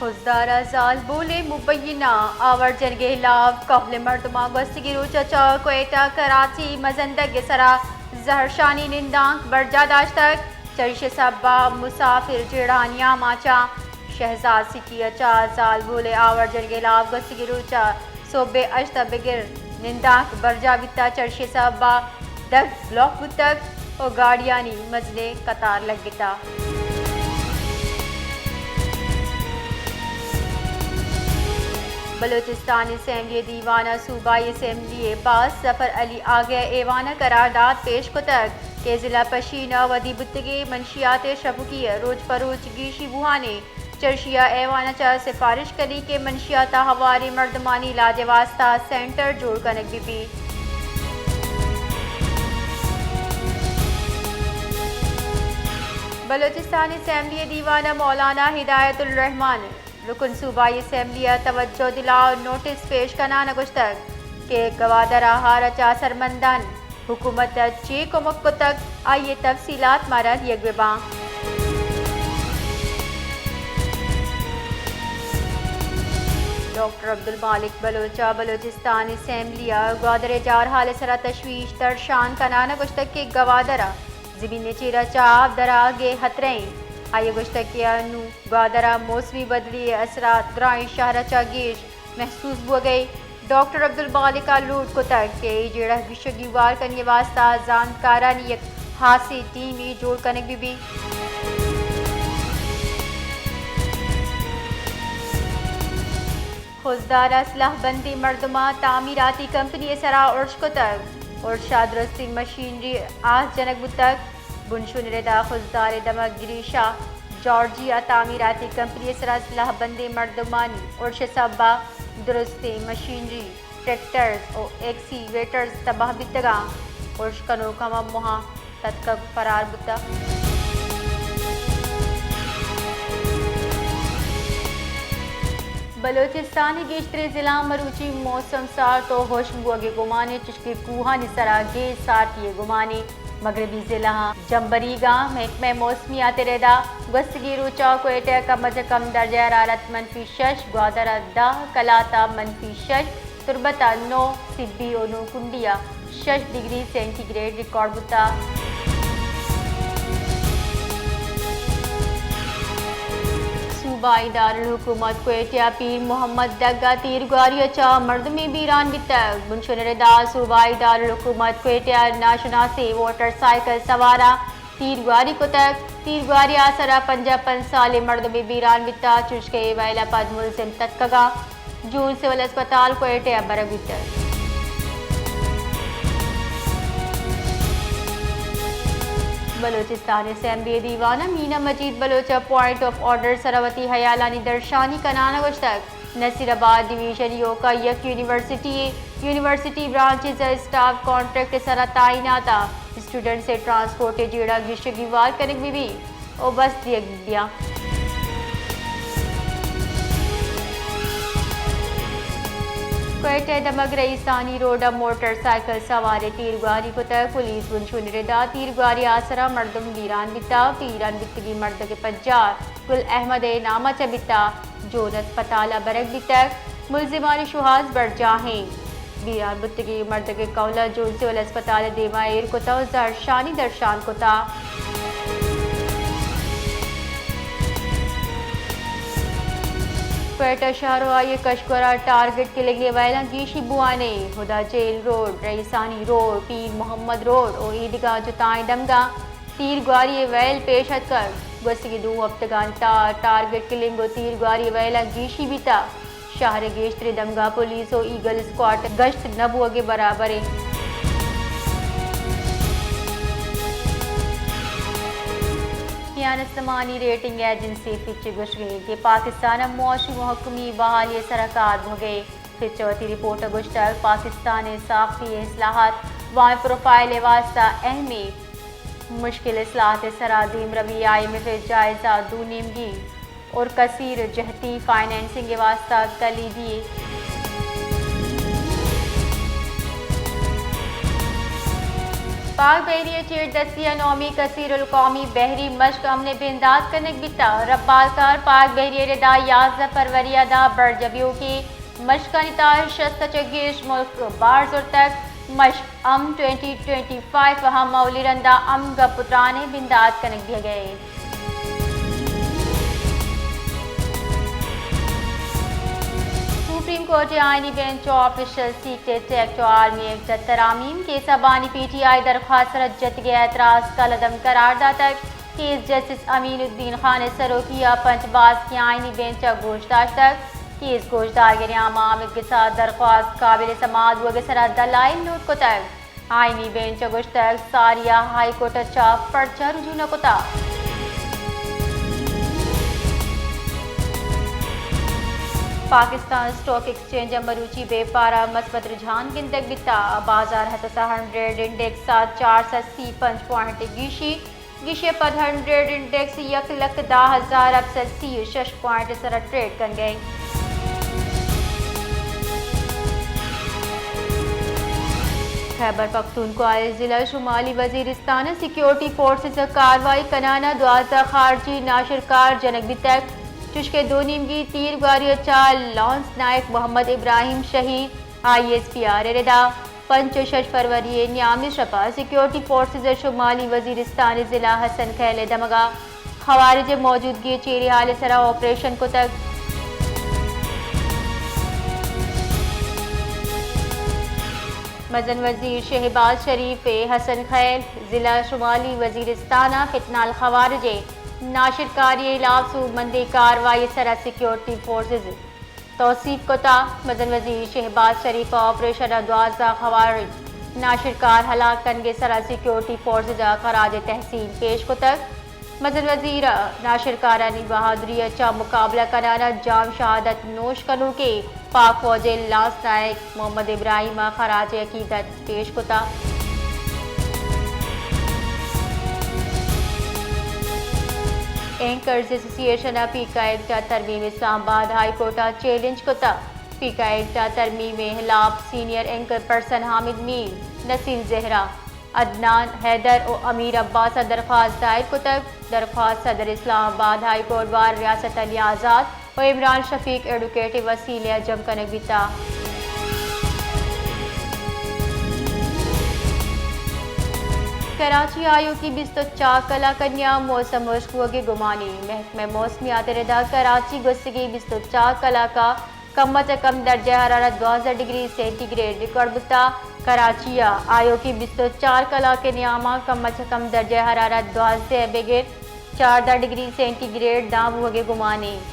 خضدار ءَ زالبول ءِ مبینہ آوار جنگ ءِ ہلاپ کہول مردماں گوستگیں روچ ءَ چہ کوئٹہ کراچی مزندگ ءِ سرا زہرشانی نندانک برجاہ داشتگ۔ چریشی ءِ سبب ءَ مسافر جیڑہانی آماچ اَنت۔ شہزاد سٹی ءَ چہ زالبول ءِ آوار جنگ ءِ ہلاپ گوستگیں روچ ءَ سہب ءِ ہشت ءَ بگر نندانک برجاہ بیتگ، چریشی ءِ سبب ءَ دگہ بلاک بوتگ ءُ گاڑیانی مزنیں قطار لگتگ۔ بلوچستان اسمبلی ءِ دیوان ءَ صوبائی اسمبلی ءِ باز ظفر علی آگہ ءَ ایوان ءَ قرارداد پیش کتگ کہ ضلع پشین ءَ ودی بوتگیں منشیات ءِ شپکی ءَ روچ پہ روچ گیشی بوان اِنت۔ چرشی ءَ ایوان ءَ چہ سفارش کنی کہ منشیات ءَ ہواریں مردمانی علاج ءِ واستہ سینٹر جوڑ کنگ بہ بیت۔ بلوچستان اسمبلی ءِ دیوان ءَ مولانا ہدایت الرحمن رکن صوبائی اسمبلی ءَ توجہ دلا ءُ نوٹس پیش کنان ءَ گوشتگ کہ گوادر ءَ ہار ءَ چہ اثرمندان حکومت ءَ چے کمک کتگ، آئی ءِ تفصیلات مارا دیگ بہ باں۔ ڈاکٹر عبدالمالک بلوچ ءَ بلوچستان اسمبلی ءَ گوادر ءِ جارحال ءِ سرا تشویش درشان کنان ءَ گوشتگ کہ گوادر ءَ زمین ءِ چیر ءَ چہ آپ در آہگ ءِ ہترہ ایں۔ آئی ءَ گوشتگ کہ انوں گوادر ءَ موسمی بدلی ءِ اثرات درائیں شہر ءَ چہ گیش محسوس بوگ ءَ اِنت۔ ڈاکٹر عبدالمالک ءَ لوٹ کتگ کہ اے جیڑہ گیشگیوار کنگ ءِ واستہ زانتکارانی یک ہاسیں ٹیمے جوڑ کنگ بہ بیت۔ خضدار ءَ سلاہ بندیں مردماں تعمیراتی کمپنی ءِ سرا ارش کتگ۔ ارش ءَ درستیں مشینری آس جنگ بوتگ۔ بنشون ءِ ردا خضدار ءِ دمگ گریشا جارجیا تعمیراتی کمپنی ءِ سرا سلاہ بندیں مردمانی ارش ءِ سبب ءَ درستیں مشینری، ٹریکٹرز ءُ ایکسیویٹرز تباہ بیتگ اَنت۔ ارش کنوک ہما موہاں تتکگ فرار بوتگ۔ بلوچستان ءِ گیشتریں ضلعاں مروچی موسم سارت ءُ ہشک بوگ ءِ گمان اِنت، چشکہ کوہانی سرا گیش سارتی ءِ گمان اِنت۔ مغربی ضلعاں جمبریگاں۔ محکمہ موسمیات ءِ ردا گوستگیں روچ ءَ کوئٹہ ءَ کم از کم درجہ حرارت منفی شش، گوادر ءَ دہ، قلات ءَ منفی شش، تربت ءَ نو، سبی ءُ نوکنڈی ءَ شش ڈگری سینٹی گریڈ ریکارڈ بوتگ۔ صوبائی دارالحکومت کوئٹہ ءَ پیر محمد ڈگ ءَ تیرگواری ءَ چہ مردمے بیران بیتگ۔ بنشون ءِ ردا صوبائی دارالحکومت کوئٹہ ءَ ناشناسیں موٹر سائیکل سوار ءَ تیرگواری کتگ۔ تیرگواری ءِ آسر ءَ پنجاہ پنچ سالیں مردمے بیران بیتگ، چوشکہ اے ویل ءَ پد ملزم تتکگ ءُ جون سول اسپتال کوئٹہ ءَ برگ بیتگ۔ بلوچستان اسمبلی ءِ دیوان ءَ مینا مجید بلوچ ءَ پوائنٹ آف آرڈر ءِ سرا وتی ہیالانی درشانی کنان ءَ گوشتگ، نصیر آباد ڈویژن ایوکا یک یونیورسٹی یے، یونیورسٹی برانچز ءِ اسٹاف کانٹریکٹ ءِ سرا تعینات اَنت، اسٹوڈنٹس ءِ ٹرانسپورٹ ءِ جیڑہ گیشگیوار کنگ بہ بیت ءُ بس دیگ بہ بیت۔ کوئٹہ ءِ دمگ رئیسانی روڈ ءَ موٹر سائیکل سوارے تیرگواری کتگ، پولیس بنشون ءِ ردا تیرگواری ءِ آسر ءَ مردم بیران بیتگ، بیران بیتگیں مردک ءِ پجار گل احمد ءِ نام ءَ چہ بیتگ، جون اسپتال ءَ برگ بیتگ۔ ملزمانی شوہاز برجاہ اِنت۔ بیران بوتگیں مردک ءِ کہول ءَ جون سول اسپتال ءِ دیم ءَ ایر کتگ ءُ زہرشانی درشان کتگ۔ کوئٹہ شہر ءُ آئی ءِ کشک ءُ گور ءَ ٹارگٹ کلنگ ءِ ویلاں گیشی بوان اِنت۔ ہدا جیل روڈ، رئیسانی روڈ، پیر محمد روڈ ءُ ایدگہ جتائیں دمگاں تیرگواری ءِ ویل پیش اتکگ۔ گوستگیں دو ہپتگانی تہا ٹارگٹ کلنگ ءُ تیرگواری ءِ ویلاں گیشی بیتگ۔ شہر ءِ گیشتریں دمگاں پولیس ءُ ایگل اسکواڈ ءِ گشت نہ بوگ ءِ برابر اِنت۔ کیان استمانی ریٹنگ ایجنسی فچ ءِ گوشگ اِنت کہ پاکستان ءَ معاشی محکمی بحالی ءِ سرا کار بوگ ءَ اِنت۔ فچ ءَ وتی رپورٹ ءَ گوشتگ، پاکستان ءِ ساختی اصلاحات وام پروفائل ءِ واستہ اہم اِنت۔ مشکل اصلاحات ءِ سرا دیمروی آئی ایم ایف ءِ جائزہ دو نیمگی اور کثیر جہتی فنانسنگ ءِ واستہ کلیدی اِنت۔ پاک بحری ء چیردستی ء نومی کثیر القومی بحری مشق امن ء بندات کنگ بیتگ۔ ربالکار پاک بحری ء ردا یازدہ فروری ء داں برج بیوکی مشکانی تہا شست ء چہ گیش ملک بہر زرتگ۔ مشق امن ٹوئنٹی ٹوئنٹی فائیو ء ہم اولی رندا امن گپ ء تران ء بندات کنگ بیگ ء انت۔ سپریم کورٹ ء آئینی بینچ ء آفیشل سیکرٹ ایکٹ ء آرمی ایکٹ ء ترامیم، کیس ء بانی پی ٹی آئی درخواست ء رد جتگ ء اعتراض کالعدم قرار داتگ۔ کیس جسٹس امین الدین خان ء سروکی ء پنچ باسکی آئینی بینچ ء گوش داشتگ۔ کیس گوشدارگ ء نیام ء آمید گسا درخواست قابل سماعت بوگ ء سرا دلائل نوٹ کتگ۔ آئینی بینچ ء گوشتگ، ساری ء ہائی کورٹ ء چہ پرچہ رجوع نہ کتگ۔ پاکستان اسٹاک ایکسچینج ء مروچی بیپار ء مثبت رجحان گندگ بیتگ۔ بازار ہسس ء ہنڈریڈ انڈیکس ء چار سد سی پنچ پوائنٹ گیشی، گیشی ء پد ہنڈریڈ انڈیکس یک لکھ دہ ہزار ہپت سد سی ء شش پوائنٹ ء سرا ٹریڈ کنگ ء انت۔ خیبر پختونخوا ء ضلع شمالی وزیرستان ء سیکیورٹی فورسز ء کاروائی کنان ء دوازدہ خارجی ناشرکار جنگ بیتگ، چوشکہ دو نیمگی تیر گواری ء چہ لانس نائیک محمد ابراہیم شہید آئی ایس پی آر ء ردا پنچ ء شش فروری ء نیامی شپ ء سیکیورٹی فورسز ء شمالی وزیرستان ء ضلع حسن خیل ء دمگ ء خوارج ء موجودگی ء چیری حال ء سرا آپریشن کتگ۔ مزن وزیر شہباز شریف ء حسن خیل ضلع شمالی وزیرستان ء فتنہ الخوارج ء ناشرکاری ء ہلاپ سوبمندیں کاروائی ء سرا سیکیورٹی فورسز توسیپ کتگ۔ مزن وزیر شہباز شریف ء آپریشن ء دوازدہ خوارج ناشرکار ہلاک کنگ ء سرا سیکیورٹی فورسز ء خراج تحسین پیش کتگ۔ مزن وزیر ء ناشرکارانی بہادری ء چہ مقابلہ کنان ء جام شہادت نوش کنوکیں پاک فوج ء لانس نائیک محمد ابراہیم ء خراج عقیدت پیش کتگ۔ اینکرز ایسوسی ایشن ء پیکا ایکٹ ء ترمیم اسلام آباد ہائی کورٹ ء چیلنج کتگ۔ پیکا ایکٹ ء ترمیم ء ہلاپ سینئر اینکر پرسن حامد میر، نسیم زہرا، عدنان حیدر و امیر عباس ء درخواست دائر کتگ۔ درخواست صدر اسلام آباد ہائی کورٹ بار ریاست علی آزاد و عمران شفیق ایڈوکیٹ ء وسیلے ء جم کنگ بیتگ۔ کراچی ء آیوکی بیست و چار کلاک ء نیام موسم ہشک بوگ ء گمانی۔ محکمہ موسمیات ء ردا کراچی گوستگیں بیست و چار کلاک ء کم ء چہ کم درجہ حرارت دوازدہ ڈگری سینٹی گریڈ ریکارڈ بوتگ۔ کراچی ء آیوکی بیست و چار کلاک ء نیام ء کم ء چہ کم درجہ حرارت دوازدہ ء بگر چاردہ ڈگری سینٹی گریڈ داں بوگ ء گمان انت۔